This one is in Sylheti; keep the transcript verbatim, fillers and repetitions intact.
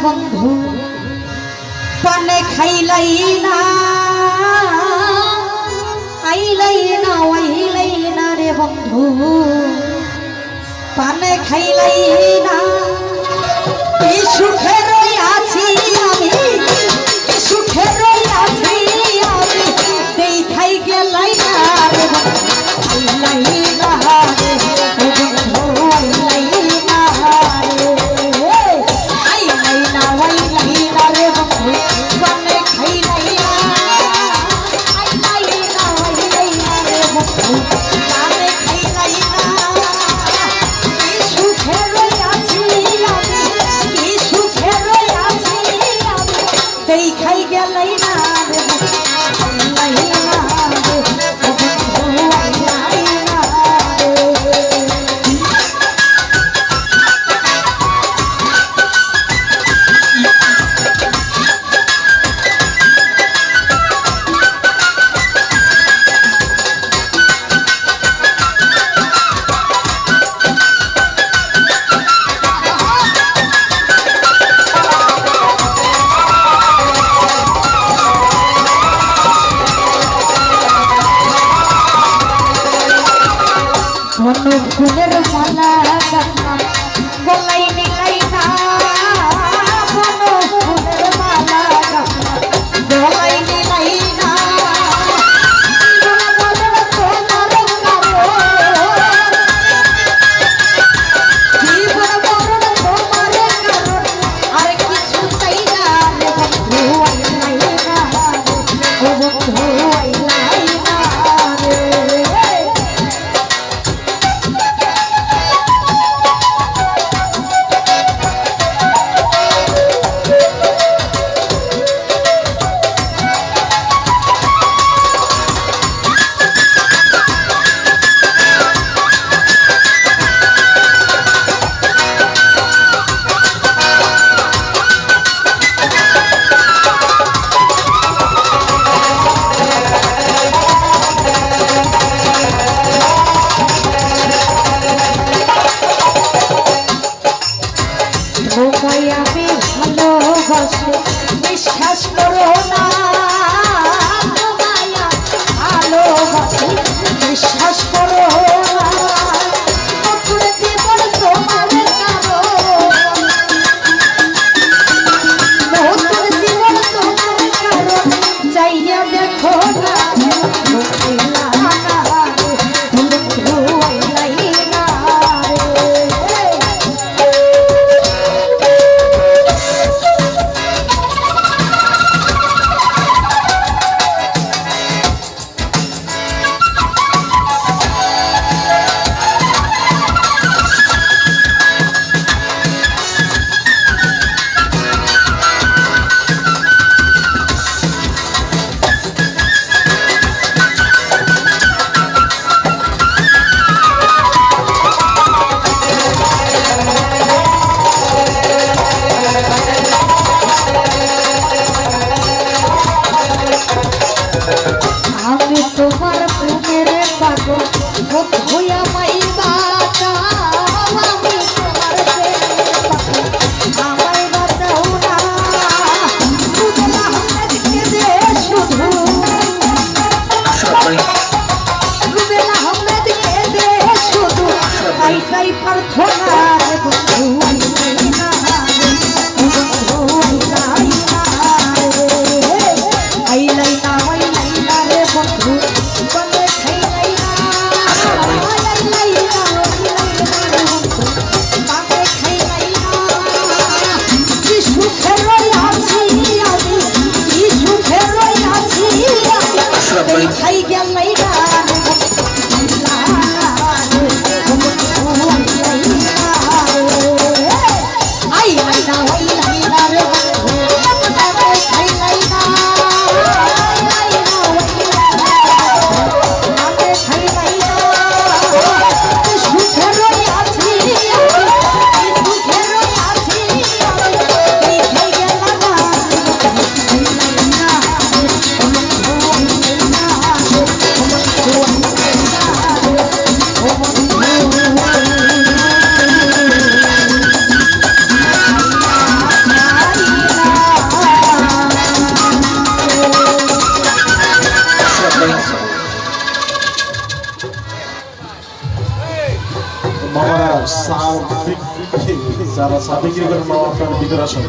বন্ধু, পানে খাইলাই না, আইলাই না, আইলাই না রে বন্ধু, পানে খাইলাই না। কি সুখে রই আছি আমি, কি সুখে রই আছি আমি, দেখাই গেলাই না রে বন্ধু, আইলাই না রে, ও বন্ধু, আইলাই না রে। বন ফুলের মালা গাথলাম, গলায় নিলাই না। বন ফুলের মালা গাথলাম, গলায় নিলাই না। জীবন মরণ তোমার কারণ, জীবন মরণ তোমার কারণ, আর কিছু চাই না রে বন্ধু, আইলাই না রে, ও বন্ধু, আইলাই না রে। তোমায় আমি ভালোবাসি, বিশ্বাস করো না। তোমায় আমি ভালোবাসি, বিশ্বাস করো না। নতুন জীবন তোমার কারণ, নতুন জীবন তোমার কারণ। চাইয়া দেখো না, আমি তোমার প্রেমের পাগল, বন্ধু আমায় বাঁচাও। আমি তোমার প্রেমের পাগল, আমায় বাঁচাও না। রুবেল আহমেদ কেঁদে শুধু, রুবেল আহমেদ কেঁদে শুধু, তাই তাই প্রার্থনা রে বন্ধু। চা বিক-, যারা চা বিক্রি করেন, বাবা, আপনারা ভিতরে আসুন।